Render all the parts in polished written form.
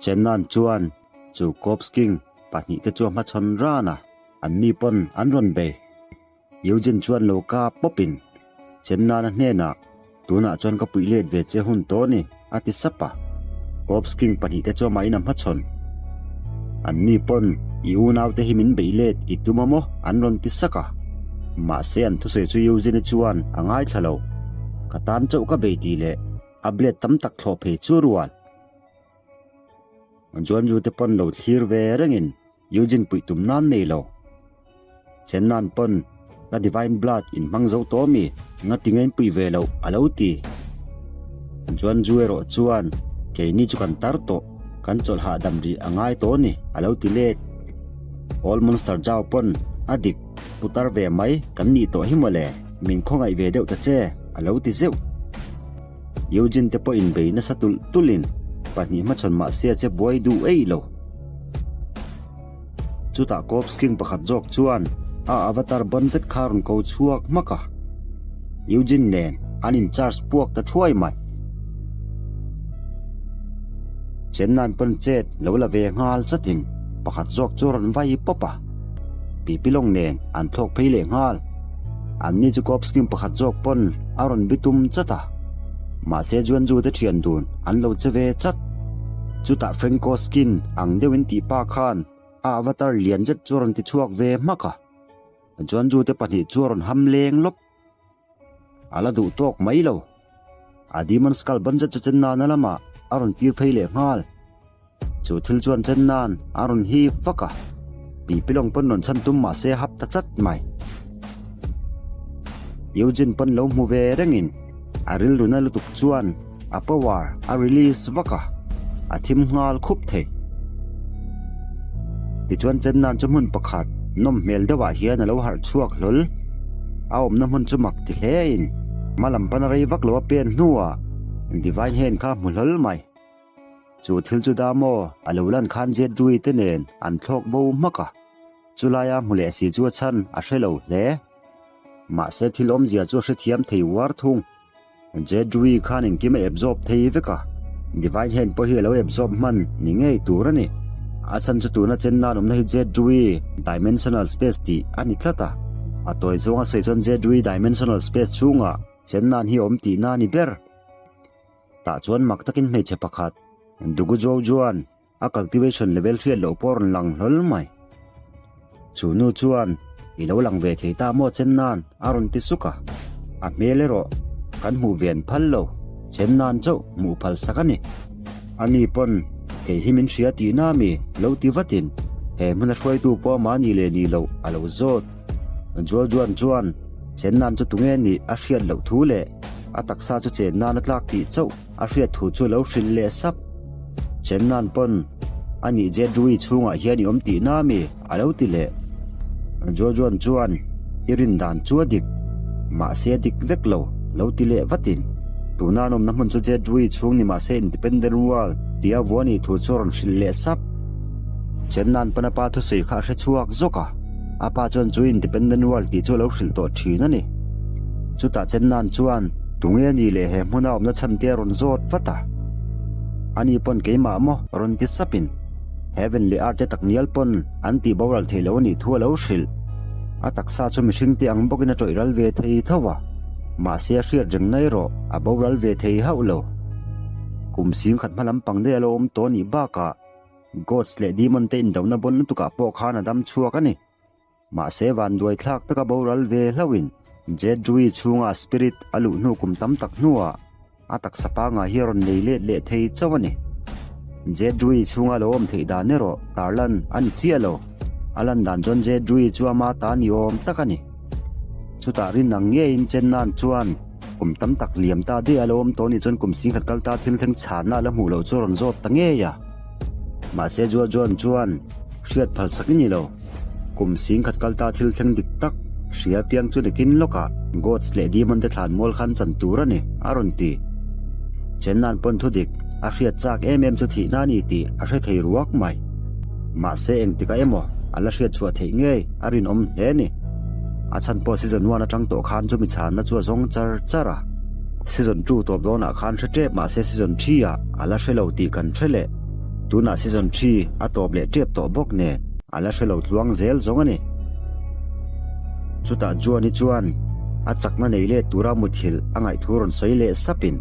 Chennan chuan chu Corps King pahnihte chu a hmachhawn ran a, anni pawn an rawn bei. Eugene chuan lo kap pawpin Chennana hnenah, Tunah chuan ka puih let ve che hun tawh ni, a ti sap a. Corps King pahnihte chu amahin a hmachhawn. Anni pawn, I unaute hi min beih let i tum a maw? an rawn ti sak a. Mahse an thusawi chu Eugene-i chuan a ngaithla lo. Ka tan chauh ka bei tih leh a blade tam tak thlawh phei chu rual. Chuan zu te pawn lo thlir ve rengin Eugene puih tum nan nei lo. Chen nan pawn ka divine blood in hmang zo tawh mi nga ti ngein puih ve loh a lo ti. Chuan zu erawh chuan keini chu kan tar tawh kan chawlh hahdam rih a ngai tawh ni a lo ti let. Old Monster Zhao pawn a dik putar ve mai kan nih tawh hi mawle min khawngaih ve deuh ta che a lo ti zeuh. Eugene te pawh inbei nasa tulh tulhin pahnih hmachhawn mahse a che buai duh ei lo. Chutah Corps King pakhat zawk chuan a avatar ban zet kha rawn ko chhuak hmak a. Eugene nen an in charge puak ta thuai mai. Chennan pawn chet lo la ve nghal chatin pakhat zawk chu rawn vai pawp a. Pipilawng nen an thlawk phei leh nghal. Anni chu Corps King pakhat zawk pawn a rawn bitum chat a. Mahse Juanju te thian dun an lo che ve chat. Chutah Franco skin ang deuhin tih pa khan a avatar lian zet chu a rawn ti chhuak ve hmak a. Juanju te pahnih chu a rawn ham leng lawp. A la duh tawk mai lo. A Demon Skull ban zet chu chen nana lamah a rawn tir phei leh nghal. Chu thil chuan chen nan a rawn hip vak a, Pipilawng pawn rawn chhan tum mahse a hap ta chat mai. Eugene pawn lo hmu ve rengin a rilru na lutuk chuan a power a release vak a, a thim nghal khup thei. Tichuan chen nan chu hmun pakhat nawm hmel deuhah hian a lo harh chhuak hlawl. A awmna hmun chu mak ti hlein hma lam pana rei vak lo a pen hnuah Divine Hand kha a hmu hlawl mai. Chu thil chu da maw a lo lan khan Jet Rui te nen an thlawk bo hmak a, chulaia hmu leh si chu a chhan a hre lo hle. Mahse thil awmzia chu a hrethiam thei uar thung. Jedrui khan engkim a absorb thei vek a, Divine Hand pawh hi a lo absorb hman ni ngei tur a ni. A chhan chu tuna chen nan awmna hi Jedrui Dimensional Space tih a ni tlat a, a tawi zawnga sawi chuan Jedrui Dimensional Space chhungah chen nan hi a awm tihna a ni ber. Tah chuan mak takin hmeichhe pakhat, Dugu Zhou chuan A cultivation level hriat loh pawh a rawn lang hlawl mai. Chu nu chuan, I lo lang ve thei ta maw chen nan? a rawn ti suk a. A hmel erawh kan hmuh ve an phal lo, chen nan chauh hmuh phal sak a ni. Ani pawn, Kei hi min hria tihna mi lo ti vatin he hmuna hruaitu pawh amah ni leh ni loh a lo zawt. Jual Juan chuan chen nan chu tunge nih a hriat loh thu leh a taksa chu chen nan a tlak tih chauh A hriat thu chu lo hrilh leh sap. Chennan pawn a nih Jedrui chhungah hian i awm tihna ami? a lo ti leh. Jojuan chuan i rin dan chu a dik, mahse a dik vek lo, lo ti leh vatin. Tuna an awmna hmun chu Jedrui chhung ni mahse Independent World tia vua nih thu chu a rawn hrilh leh sap. Chennan pawn a pa thusawi kha a hre chhuak zawk a, a pa chuan chu Independent World tih chu a lo hrilh tawh thin a ni. Chutah Chennan chuan Tunge ni leh he hmuna awmna chhan te a rawn zawt vat a. Ani pawn keimah maw rawn ti sapin Heaven leh Earth te taknial pawn an tih boral theih loh a nih thu a lo hrilh. A taksa chu mihring te ang bawkin a tawih ral ve thei tho a, mahse a hriat reng na erawh a boral ve thei hauh lo. Kum singkhat hma lampang daih a lo awm tawh anih bakah Gods leh Demon te indona bawn lutukah pawh khan a dam chhuak a ni. Mahse vanduai thlak taka boral ve hlauhin Jedrui chhunga spirit a luh hnu kum tam tak hnuah a taksa pangngai hi a rawn nei let leh thei chauh a ni. Jedrui chhunga lo awm theih dan erawh tarlan a ni chiah lo. A lan dan chuan Jedrui chu ama ta ni awm tak a ni. Chutah rin ang ngeiin Chennan chuan kum tam tak liam ta daih a lo awm tawh nih chuan kum singkhat kal ta thil thleng chhanna a la hmuh loh chu a rawn zawt ta ngei a. Mahse Juajuan chuan hriat phal sak i ni lo. Kum singkhat kal ta thil thleng dik tak hria piang chu nikin lawkah Gods leh Demon te thlan mual khan chan tur a ni, a rawn ti. Chennan pawn thu dik a hriat chak em em chu thihna a ni tih a hre thei ruak mai. Mahse engtikah emaw a la hriat chhuah theih ngei a rinawm hle a ni. A chhan pawh season one atang tawh khan chu mi chhanna chu a zawng char char a. Season 2 tawp dawnah khan hre tep mahse season 3 ah a la hre lo tih kan hre leh. Tunah season thi a tawp leh tep tawh bawk nen a la hre lo tluang zel zawng a ni. Chutah Juan-i chuan a chakna nei let tura muthilh a ngaihthu rawn sawi leh sapin,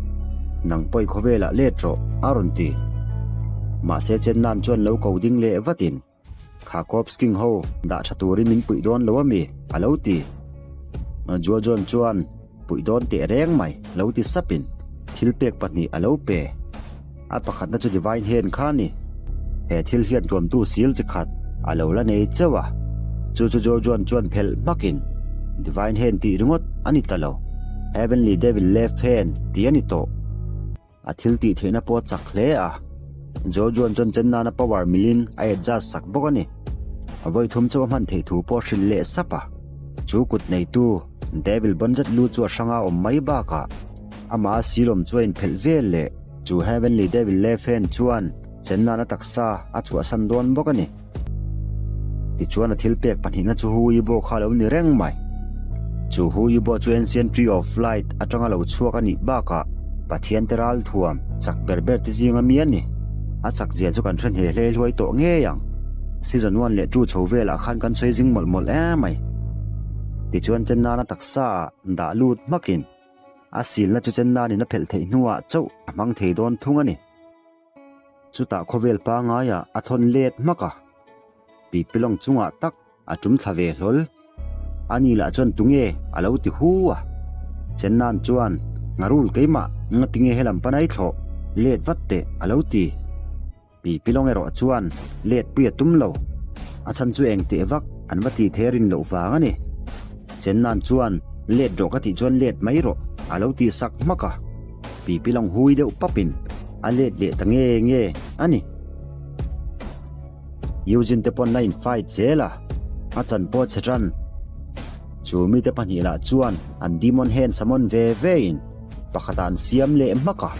Nang pawi khawvelah let rawh, a rawn ti. Mahse Chennan chuan lo ko ding leh vatin, Kha Corps King ho dah tha turin min puih dawn lo a mi? a lo ti. Juajuan chuan puih dawn teh reng mai lo ti sapin thil pek pahnih a lo pe. A pakhatna chu Divine Hand kha a ni. He thil hian tuamtu sil chi khat a lo la nei chauh a. Chu chu Juajuan chuan phelh hmakin Divine Hand tih ringawt a ni ta lo, Heavenly Devil Left Hand tih a ni tawh. A thil tih theihna pawh a chak hle a, Jojuan chuan chen nana power milin a adjust sak bawk a ni. A vawi thum chauh a hman theih thu pawh a hrilh leh sap a. Chu kut neitu Devil bawn zet lu chu a hranga awm mai bakah amah a silawm chu a inphelh vel leh chu Heavenly Devil Left Hand chuan chen nana taksa a chhuahsan dawn bawk a ni. Tichuan a thil pek pahnihna chu Hu Yibo kha a lo ni reng mai. Chu Hu Yibo chu Ancient Tree of Light atanga lo chhuak a nih bakah Pathian te ral thuam chak ber ber te zinga mi a ni. A chak zia chu kan hre hne hlei hluai tawh ngei ang. Season one leh two chho velah khan kan sawi zing mawlh mawlh em mai. Tichuan chen nana taksa ah dah lut hmakin a silna chu chen nanin a phelh theih hnuah chauh a hmang thei dawn thung a ni. Chutah khawvel pangaiah a thawn let hmak a, Pipilawng chungah tak a tum thla ve hlawl. Ani lah chuan tunge a lo ti hu a. Chennan chuan, Ngarul keimah, ngatinge helam panai thlawh, let vat teh a lo ti. Pipilawng erawh chuan let pui a tum lo. A chhan chu eng teh vak an va tih thei a rin loh vang a ni. Chennan chuan, Let rawh ka tih chuan let mai rawh a lo ti sak hmak a. Pipilawng hui deuh papin a let leh ta nge nge a ni. Eugene te pawn la in fight zel a, a chan pawh a chhe tan. Chu mite pahnih lah chuan an demon hand summon ve ve in pakhatah an siam leh hmak a.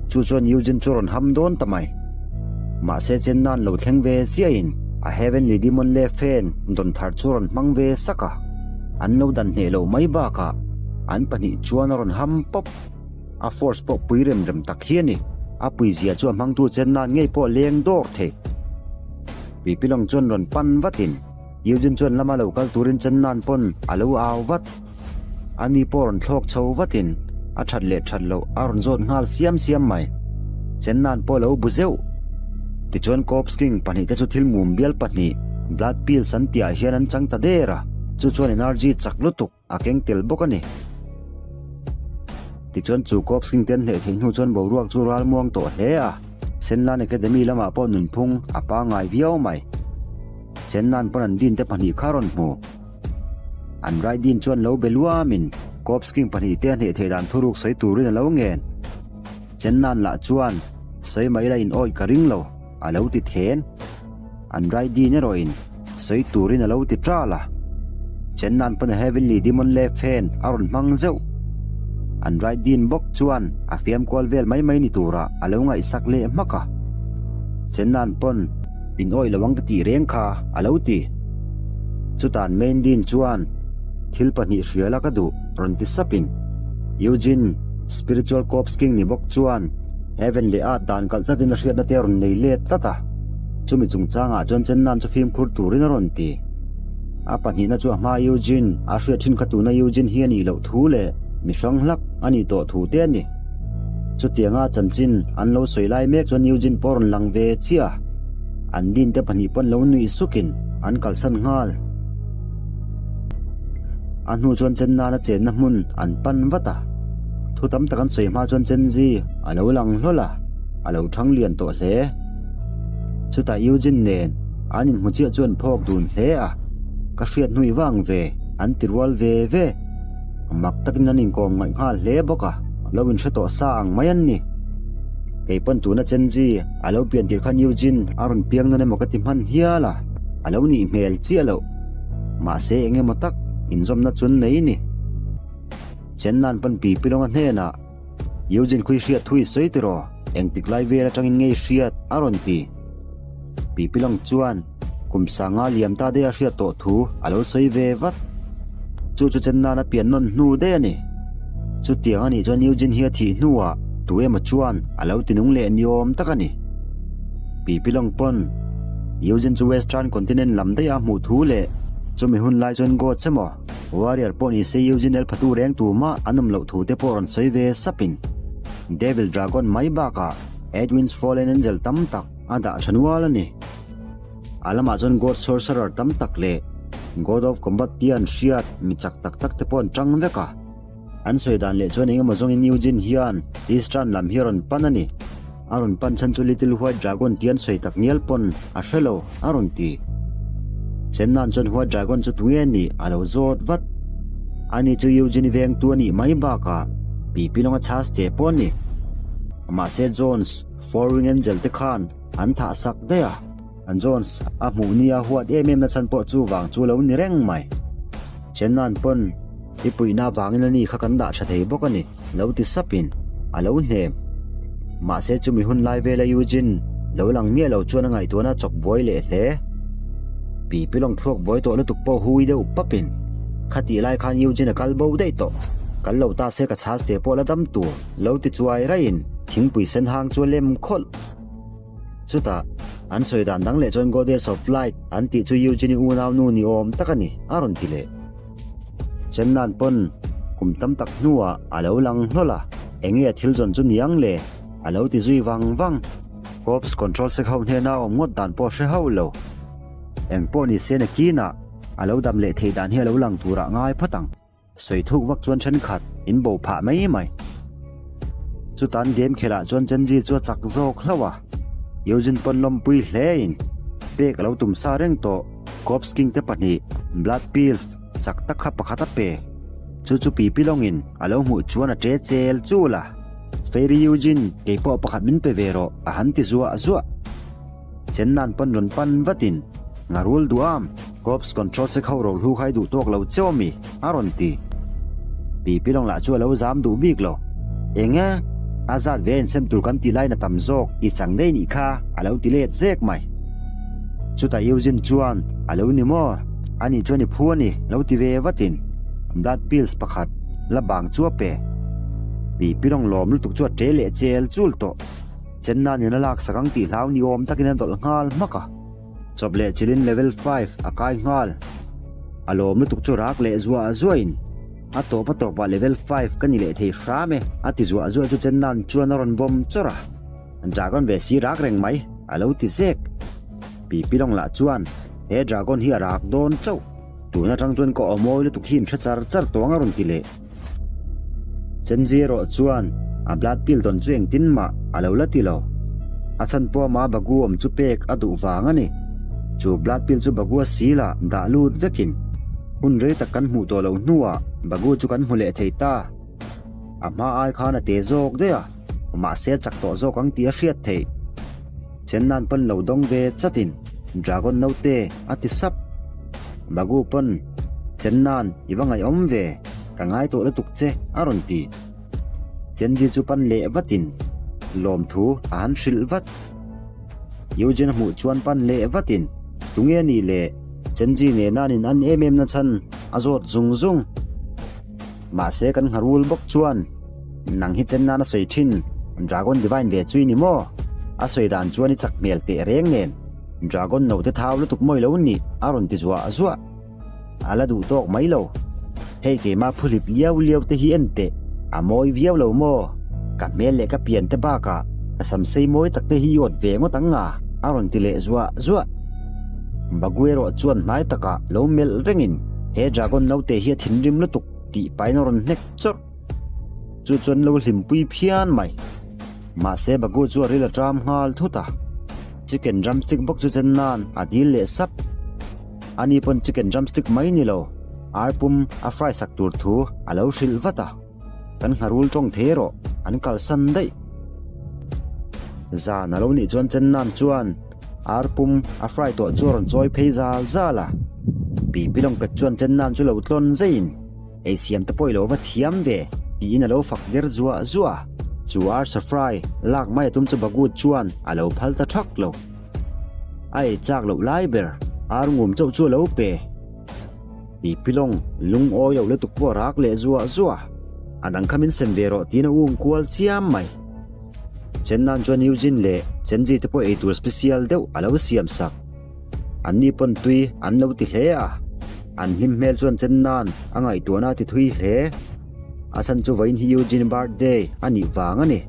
Chu chuan Eugene chu rawn ham dawn ta mai. Mahse chen nan lo thleng ve chiah in a heavenly demon left hand dawn thar chu rawn hmang ve sak a. An lo dan hneh loh mai bakah an pahnih chuan a rawn ham pawp. A force pawh pui rem rem tak hi a ni. A puizia chu a hmangtu chen nan ngei pawh a leng dawr thei. Pipilawng chuan rawn pan vatin Eugene chuan lama lo kal turin chen nan pawn a lo au vat. Ani pawh rawn thlawk chho vatin a that leh that loh a rawn zawt nghal siam siam mai. Chen nan pawh a lo bu zeuh. Tichuan Corps King pahnihte chu thil mum bial pahnih, blood pills an tihah hian an chang ta der a, chu chuan energy chak lutuk a keng tel bawk a ni. Tichuan chu Corps King te an hneh theih hnu chuan boruak chu ral muang tawh hle a, Senlan Academy lamah pawh nunphung a pangngai viau mai. Chennan pawn an dinte pahnih kha rawn hmu. An Raidin chuan lo be luamin Corps King pahnihte a hneh theih dan thuruk sawi turin a lo ngen. Chennan lah chuan sawi mai la in awih ka ring lo a lo ti then. An Raidin erawhin sawi turin a lo ti ṭal a. Chennan pawn a Heavenly Demon Left Hand a rawn hmang zeuh. An Raidin bawk chuan a fiam kual vel mai mai ni turah a lo ngaihsak leh hmak a. Chennan pawn In awih lo ang ka tih reng kha, a lo ti. Chutan Maindin chuan thil pahnih hria la ka duh rawn ti sapin Eugene, Spiritual Corps King ni bawk chuan Heaven leh Earth dan kalh tlatin a hriatna te a rawn nei let tlat a, chumi chungchangah chuan Chennan chu fimkhur turin a rawn ti. A pahnihna chu a hma Eugene a hriat thin kha tuna Eugene hi a nih loh thu leh mi hrang hlak a nih tawh thu te a ni. Chutianga chanchin an lo sawi lai mek chuan Eugene pawh a rawn lang ve chiah a, an dinte pahnih pawn lo nuih sukin an kalsan nghal. A hnu chuan Chennana chenna hmun an pan vat a, thu tam tak an sawi hma chuan Chenzi a lo lang hlawl a, a lo thang lian tawh hle. Chutah Eugene nen an inhmu chiah chu an phawk dun hle a, ka hriat hnuih vang ve an ti rual ve ve. Mak takin an inkawm ngaih nghal hle bawk a, lo inhre tawh sa ang mai an ni. Kei pawn tuna Chenzi a lo pian tir khan Eugene a rawn piang nawn emaw ka ti hman hial a, a lo nih hmel chiah loh. Mahse eng emaw tak inzawmna chu an nei ni. Chennan pawn pi Pilawnga hnenah, Eugene khui hriat thu i sawi tiraw? Engtik lai vel atangin ngei hriat? a rawn ti. Pi Pilawng chuan kum sanga liam ta daih a hriat tawh thu a lo sawi ve vat. Chu chu Chennan a pian nawn hnu daih a ni. Chutiang a nih chuan Eugene hi a thih hnuah tu emaw chuan a lo tinung leh ni awm tak a ni. Pipi lawng pawn Eugene chu Western Continent lam daih a hmuh thu leh chumi hun lai chuan Gods emaw Warrior pawh ni se Eugene el phatu reng tu mah an awm loh thu te pawh rawn sawi ve sapin Devil Dragon mai bakah Edwin's Fallen Angel tam tak a dah tha nual a ni. A lamah chuan God Sorcerer tam tak leh God of Combat tia an hriat mi chak tak tak te pawh an tang vek a. An sawi dan leh chuan engemaw zawngin Eugene hian Eastern lam hi a rawn pan a ni. A rawn pan chhan chu Little White Dragon tih an sawi tak ngial pawn a hre lo, a rawn ti. Chenna'n chuan White Dragon chu tunge a nih a lo zawt vat. Ani chu Eugene vengtu a nih mai bakah Pipi lawnga chhas teh pawh a ni. Mahse Jones, Four Wing Angel te khan an thah sak daih a. Jones a hmuh nia huat em em na chhan pawh chu vang chu lo ni reng mai. Chenna'n pawn i puihna avangin a ni kha kan dah tha thei bawk a ni, lo ti sapin a lo hnem. Mahse chumi hun lai vela Eugene lo lang miah lo chuan a ngaihtuahna a chawk buai leh hle. Pi Pilawng thluak buai tawh lutuk pawh hui deuh papin khatih lai khan Eugene a kal bo daih tawh. Kal lo ta se ka chhas te pawh la dam tur, lo ti chuai raiin thingpui sen hang chu a lem khawlh. Chutah, an sawi dan dang leh chuan Goddess of Light an tih chu Eugene-i unaunu ni awm tak a ni, a rawn ti leh. Chenna'n pawn kum tam tak hnuah a lo lang hlawl a, enge a thil zawn chu niang le? a lo ti zui vang vang. Corps Control Sec ho hnena awm ngawt dan pawh hre hauh lo. Eng pawh ni se nakinah a lo dam leh theih dan hi a lo lang turah ngai phawt ang. Sawi thuk vak chuan thenkhat in bo phah mai mai. Chutan game khelh ah chuan Chenji chu a chak zawk hlauh a, Eugene pawn lawmpui hle in pek a lo tum sa reng tawh. Corpse King te pahnih Blood Pills chak tak kha pakhat a pe. Chu chu Pipi lawngin a lo hmuh chuan a ṭe chel chul a, Fairy Eugene keipawh pakhat min pe ve rawh a han ti zuah zuah. Chenna'n pawn rawn pan vatin, Ngarul duam, Corps Control Sec ho ro hlu khai duh tawk lo cheu ami? a rawn ti. Pipi lawng lah chu a lo zam duh bik lo. Eng e, a zat ve insem tur kan tih laiin a tam zawk, i chang daih nih kha, a lo ti let zek mai. Chutah Eugene chuan, A lo ni maw? Ani chuan i phu a ni, lo ti ve vatin blood pills pakhat la bang chu a pe. Pipi lawng lawm lutuk chu a ṭe leh chel chul tawh. Chenna nen a laksak ang tih hlau ni awm takin a dawlh nghal hmak a. Chawp leh chilin level 5 a kai nghal. A lawm lutuk chu rak leh zuah zuahin a tawp a tawpah level 5 ka ni leh thei hram e a ti zuah zuah chu Chenna'n chuan a rawn vawm chawrh a. Dragon ve si rak reng mai a lo ti zek. Pipi lawng lah chuan he dragon hi a rak dawn chauh. Tun atang chuan ka aw mawi lutuk hi in hre char char tawh ang a rawn ti leh. Chenji erawh chuan a blood pill dawn chu engtin mah a lo la ti lo. A chhan pawh amah Bagu awm chu pek a duh vang a ni. Chu blood pill chu Bagu a sil ah dah lut vekin hun rei tak kan hmuh tawh loh hnuah Bagu chu kan hmu leh thei ta. A hma ai khan a te zawk daih a, mahse a chak tawh zawk ang tih a hriat theih. Chenna'n pawn lo dawng ve chatin Dragon naute a ti sap. Bagu pawn Chenna'n i va ngaihawm ve, ka ngai tawh lutuk che a rawn ti. Chenji chu pan leh vatin lawmthu a han hrilh vat. Eugene a hmuh chuan pan leh vatin tunge ni le Chenji nena an in an em em na chhan a zawt zung zung. Mahse kan ngharul bawk chuan nang hi chen nan a sawi thin Dragon Divine ve chui ni maw? A sawi dan chuan i chak hmel teh reng nen Dragon no te thau lutuk mawi lo nih a rawn ti zuah zuah. A la duh tawk mai lo. Hei keimah phuhlip liau liau te hi en teh a mawi viau lo maw? Ka hmel leh ka pian te bakah ka sam sei mawi tak te hi i awt ve ngawt ang nga a rawn ti leh zuah zuah. Bagu erawh chuan hnai takah lo melh rengin he dragon naute hi a thinrim lutuk tih pahin a rawn hnek chawrh. Chu chuan lo hlimpui phian mai. Mahse Bagu chu a ril a ṭam nghal thut a. Chicken drumstick bawk chu chen nan a dil leh sap. Ani pawn chicken drumstick mai ni lo, ar pum a fry sak tur thu a lo hrilh vat a. Kan ngharul tawng thei erawh an kalsan daih. Zan a lo nih chuan chen nan chuan Ar pum a fry tawh chu a rawn chawi phei zal zal a, Pipi lawng pek chuan chen nan chu lo tlawn zeiin ei siam te pawh i lo va thiam ve tiin a lo fak der zuah zuah a, chu ar sa fry lak mai a tum chu Bagut chuan a lo phal ta thak lo. A ei chak loh lai ber ar ngum chauh chu a lo pe. Pipi lawng lungawi lo lutuk pawh a rak leh zuah zuah a, a dang kha min sem ve rawh tiin a um kual chiam mai. Chen Nan chuan Eugene leh Chenji te pawh eitur special deuh a lo siam sak. Anni pawn tui an lo ti hle a, an hlim hmel chuan Chen Nan a ngaihtuahna a ti thui hle. A chhan chu vawiin hi Eugene birthday a nih vang a ni.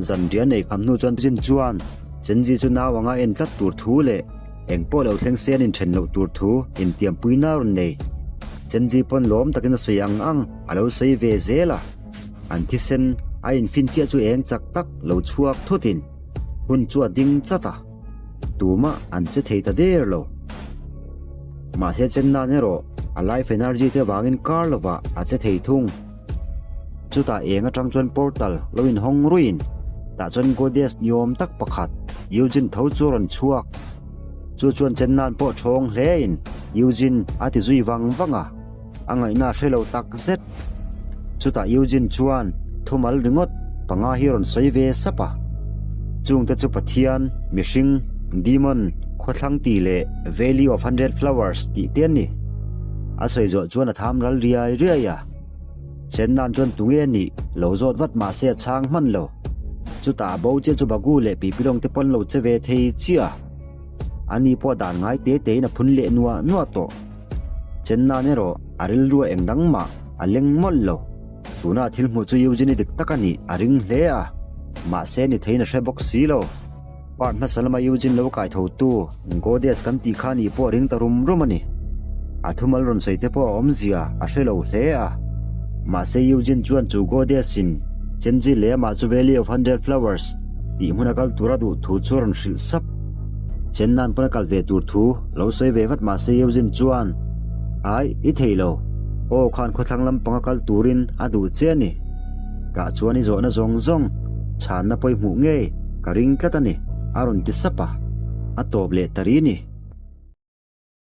Zanriah nei kham hnu chuan Eugene chuan Chenji chu nau anga en tlat tur thu leh Eng pawh lo thleng se an inthen loh tur thu intiampuina a rawn nei. Chenji pawn lawm takin a sawi ang ang a lo sawi ve zel a, an thisen a infin chiah chu eng chak tak lo chhuak thutin hun chu a ding chat a, tumah an che thei ta der lo. Mahse Chennan erawh a life energy te vangin kar lovah a che thei thung. Chutah eng atang chuan portal lo inhawng ruiin tah chuan goddess ni awm tak pakhat Eugene tho chu a rawn chhuak. Chu chuan chen nan pawh thawng hlein Eugene a ti zui vang vang a, a ngaihna a hre lo tak zet. Chutah Eugene chuan thumal ringawt panga hi a rawn sawi ve sap a. Chungte chu Pathian, mihring, demon, khawthlang tih leh Valley of Hundred Flowers tih te an ni. A sawi zawh chuan a tham ral riai riai a. Chen nan chuan tunge a nih lo zawt vat mah se a chhang hman lo. Chutah a bo chiah chu Bagu leh Pipilawng te pawn lo che ve thei chiah a. Ani pawh dan ngai te tein a phun leh nuah nuah tawh. Chen nan erawh a rilru a eng dang mah a leng mawlh lo. Tuna thil hmuh chu Eugene-i dik tak a nih a ring hle a, mahse ni theiin a hre bawk si lo. Part hmasa lama Eugene lo kai thotu Goddess kan tih kha nih pawh a ring ta rum rum a ni. A thumal rawn sawi te pawh a awmzia a hre lo hle a. Mahse Eugene chuan chu Goddess-in Chenji leh amah chu Valley of 100 Flowers tih hmuna kal tura duh thu chu a rawn hrilh sap. Chen nan pawn a kal ve tur thu lo sawi ve vat mahse Eugene chuan, Ai, i thei lo. Aw khan khawthlang lampanga kal turin a duh che a ni. Tah chuan i zawhna zawng zawng chhanna pawi hmuh ngei ka ring tlat a ni, a rawn ti sap a. A tawp leh ta ri ni.